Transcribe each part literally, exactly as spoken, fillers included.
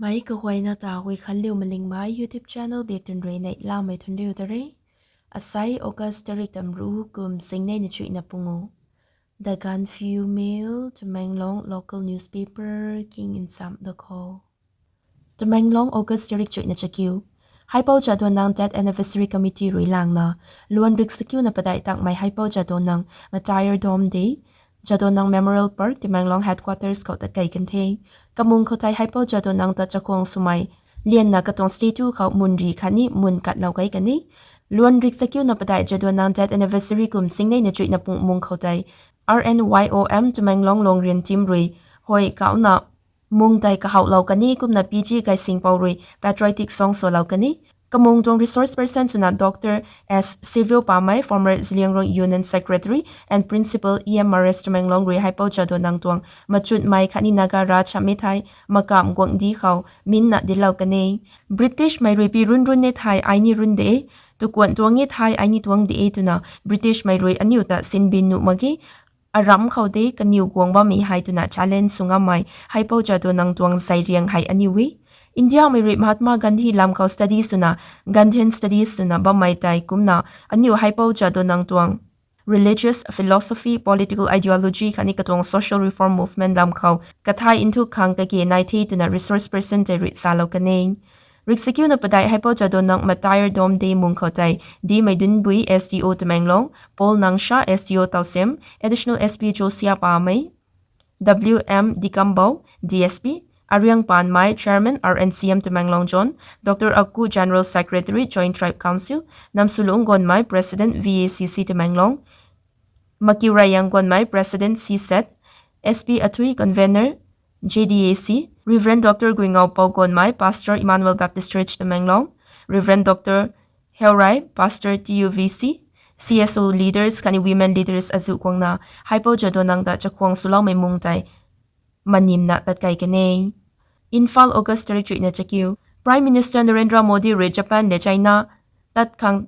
Mei kaguayna ta Guikhanliu Malingmei YouTube channel bak tun rui neihlamei thunriu ta re. Asai August tarik tamru kum singnei na chuihna pungu. The Gaanphiu Mail, Tamenglong local newspaper king nsam da khou. Tamenglong, August tarik chuihna chakiu. Haipou Jadonang Death Anniversary Committee rui langna, luan rik sakiuna padeih tangmei Haipou Jadonang Martyrdom Day, Jadonang Memorial Park, Tamenglong headquarters khou tatkei kan the. Kamung khou tei Haipou Jadonang ta chakhwang swmei lianna katuang statue khou mun ri khatni mun katlou kei kan e. Luan rik sakiuna padeih Jadonang Death Anniversary kum singnei na chuihna pung mung khou tei R N Y O M Tamenglong Longrian team rui hui kauna mung tei kahouhlou kan e, kumna P G Gaisingpou rui patriotic song swlou kan e. Kamung tuang resource person swna Doctor S Sivil Pamei, former Zeliangrong Union Secretary and Principal E M R S Tamenglong rui Haipou Jadonang tuang machutmei khatni Naga Raj hamei thei makam guangcdic khou minna dinclou kan e. British mei rui pi run run e thei ai ni run de, tukuan tuang e thei ai ni tuang de twna British mei rui aniu ta sinbin nuh mak ge. Aram khou de kaniw guang bammei hei twna challenge sw ngammei Haipou Jadonang tuang zeiriang hei aniu e. Indiamei rui Mahatma Gandhi lam khou study swna, Gandhian studies swna bammei tei kumna aniu Haipou Jadonang tuang religious philosophy, political ideology khatni katuang social reform movement lam khou kathai nthuk khang kage nai the twna resource person tei rui salou kan e. Rik sakiuna padeih Haipou Jadonang Martyrdom Day mung khou tei D Meidunbui, S D O Tamenglong, Paul Nangsha, S D O Tausem, Additional S P Josia Pamei, W M Dikambou, D S P, Ariang Panmei, Chairman R N C M Tamenglong Zone, Doctor Aku, General Secretary, Joint Tribe Council, Namsulung Gonmei, President, V A C C Tamenglong, Makiu Rayang Gonmei, President, C SAT, S P Athui, Convener, J D A C, Reverend Doctor Guingaupou Gonmei, Pastor, Emmanuel Baptist Church Tamenglong, Reverend Doctor Heurai, Pastor, T U V C, C S O leaders khatni women leaders azuh guangna Haipou Jadonang ta chakhwang swloumei mung tei manimna tatkei kan e. Imphal, August tarik chuihna chakiu. Prime Minister Narendra Modi rui Japan le China tat khang,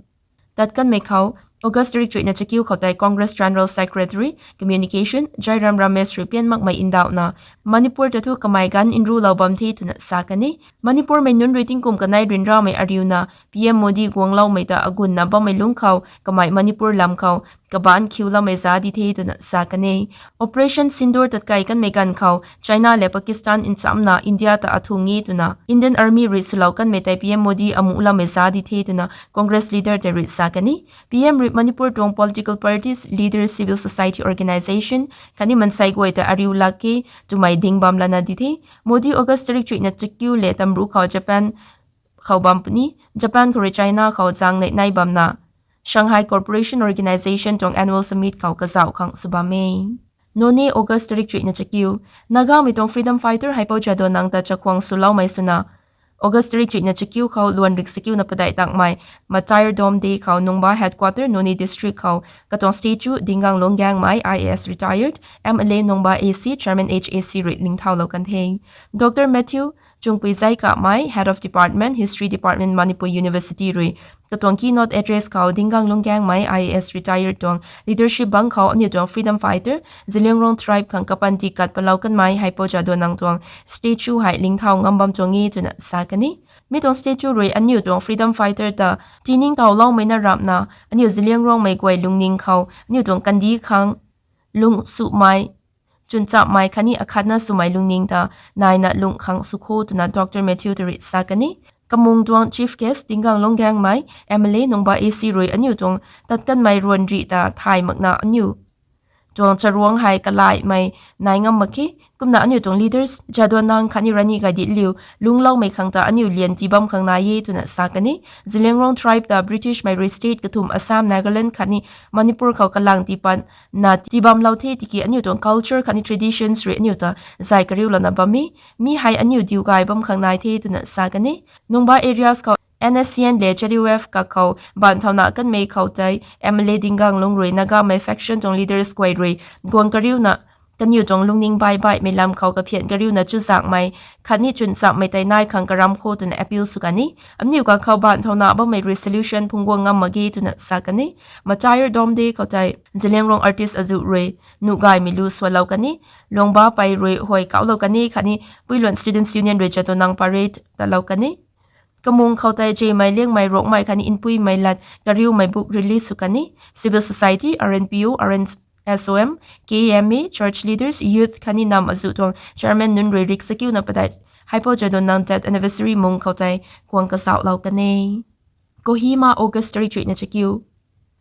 tat kanmei khou August tarik chuihna chakiu khou tei Congress General Secretary, Communication, Jairam Ramesh rui pian makmei ndauhna Manipur ta thu kamei ganv nrulou bam the twna sa kan e. Manipur mei nunc rui tingkum kanei ryanramei ariuna P M Modi guangloumei ta agunna bammei lungc khou kamei Manipur lam khou kabaanc khiuloumei za di the twna sa kan e. Operation Sindoor tatkei kanmei ganv khou China le Pakistan nchamna India ta athung e twna Indian Army rui swlou kanmei tei P M Modi amuhloumei za di the twna Congress leader tei rui sa kan e. P M rui Manipur tuang political parties, leaders, civil society organisation khatni mansei guay ta ariu lak e twmei ding bam lana di the. Modi August tarik chuihna chakiu le tamru khou Japan khou bam puni. Japan khou rui China khou zaeng neih nai bamna Shanghai Cooperation Organisation tuang annual summit khou kazauh khang sw bam e. Noney, August tarik chuihna chakiu. Nagamei tuang freedom fighter Haipou Jadonang ta chakhwang swloumei swna August tarik chuihna chakiu khou luan rik sakiuna padeih tangmei Martyrdom Day khou Nungba Headquarter, Noney District khou katuang statue Dingang Lungangmei, I A S retired, M L A Nungba A C, Chairman H A C rui lingthaulou kan the. Doctor Matthew Chungpui Zaikamei, Head of Department, History Department, Manipur University rui katuang keynote address khou Dingang Lungangmei, I A S retired tuang leadership bang khou aniu tuang freedom fighter, Zeliangrong tribe khang kapanty kat palou kanmei Haipou Jadonang tuang statue hei lingthau ngam bam tuang e twna sa kan e. Mi tuang statue rui aniu tuang freedom fighter ta tiningtauloumei na rapna aniu Zeliangrongmei guay lungning khou aniu tuang kandih khang lung sumei, chwnchapmei khatni akhatna swmei lungning ta naina lung khang sw kho twna Doctor Matthew ta rui sa kan e. Kamung tuang chief guest Dingang Lungangmei, M L A Nungba A C rui aniu tuang tat kanmei ruan rih ta thay makna aniu tuang charuang hei kalaimei nai ngam mak khe. Kumna aniu tuang leaders Jadonang khatni Rani Gaidinliu lungcloumei khang ta aniu lian tii bam khang nai e twna sa kan e. Zeliangrong tribe ta British mei rui state kathumh Assam, Nagaland khatni Manipur khou kalang tii patna tii bamlou the tiki aniu tuang culture khatni traditions rui aniu ta zay kariulouna bam e. Mi hei aniu diu gay bam khang nai the twna sa kan e. Nungba areas khou N S C N le J D U F kakhou baanthauna kanmei khou tei M L A Dingang Lung rui Nagamei faction tuang leaders guay rui guang kariuna kaniw tuang lungning baih baihmei lam khou kaphian kariuna chuzaenghmei khatni chwn chamhmei tei nai khang karam kho twna appeal sw kan e. Aniu kakhou baanc thauna bammei resolution phungc guang ngam mak ge twna sa kan e. Machair Dome Day khou tei Zeliangrong artist azuh rui nuh gaymei lu sualou kan e. Luangba pei rui huay kauhlou kan e khatni Puiluan Students' Union rui Jadonang Parade talou kan e. Kamung khou tei Jemei Liangmei Rongmei khatni Npuimei lat kariumei book release sw kan e. Civil society, R N P O, R N S O M, K M A, church leaders, youth khatni nam azuh tuang chairman nunc rui rik chakiuna padeih Haipou Jadonang death anniversary mung khou tei kuang kazauhlou kan e. Kohima, August tarik chuihna chakiu.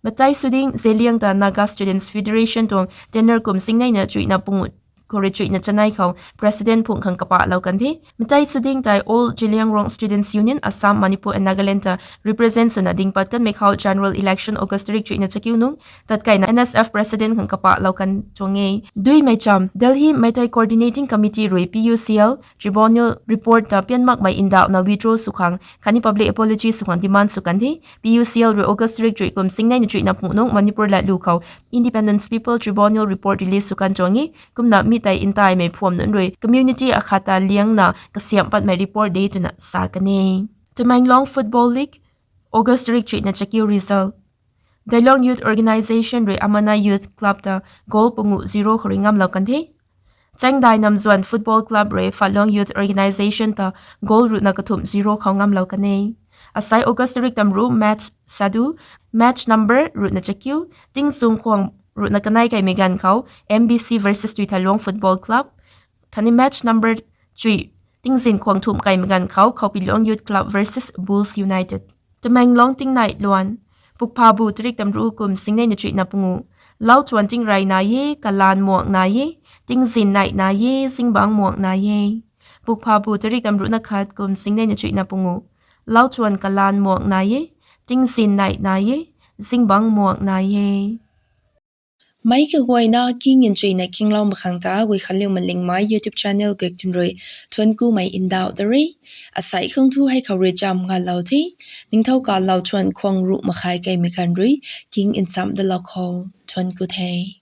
Matei Suding, Zeliang ta Naga Students' Federation tuang tenure kum singneina chuihna pungu khou rui chuihna chanei khou president phungc khang kapahlou kan the. Matei Suding tei All Zeliangrong Students' Union, Assam, Manipur and Nagaland ta represent swna ding pat kanmei khou general election August tarik chuihna chakiu nung tatkeina N S F president khang kapahlou kan tuang e. Duimei cham, Delhi Meitei Coordinating Committee rui P U C L tribunal report ta pian makmei ndauhna withdraw sw khang khatni public apology sw khang demand sw kan the. P U C L rui August tarik chuih kum singneina chuihna pungu nung Manipur latlu khou Independent People's Tribunal report release sw kan tuang e. Kumna mi tei ntaimei phuam nunc rui community akhat ta liangna kasiamh patmei report de twna sa kan e. Tamenglong Football League, August tarik chuihna chakiu result. Dailong Youth Organisation rui Amana Youth Club ta goal pungu zero khou rui ngamlou kan the. Changdai Namzuan Football Club rui Fatlong Youth Organisation ta goal ruhna kathumh zero khou ngamlou kan e. Asai August tarik tamru match schedule, match number ruhna chakiu, tingzung khwang ruhna kanei kaimei ganv khou M B C versus Tuithaluang Football Club, khatni match number chuih, tingzin khwang thumh kaimei ganv khou Khaupilong Youth Club versus Bulls United. Tamenglong tingnai luan, Pukphabu tarik tamru kum singneina chuihna pungu, lauchuan tingrey nai e, kalaan muang nai e, tingzin neih nai e, zingbangc muang nai e. Pukphabu tarik tamruhna khat kum singneina chuihna pungu, lauchuan kalaan muang nai e, tingzin neih nai e, zingbangc muang nai e. Meic kaguayna king nchuina kinglou mak khang ta Guikhanliu Malingmei YouTube channel bik twn rui thuanckumei ndauh da re. Asei khang thu hei khou rui cham ngalou the. Ningthau kalou thuan khwang ruh makhai kaimei ganv rui king nchamh dalou khou thuancku the.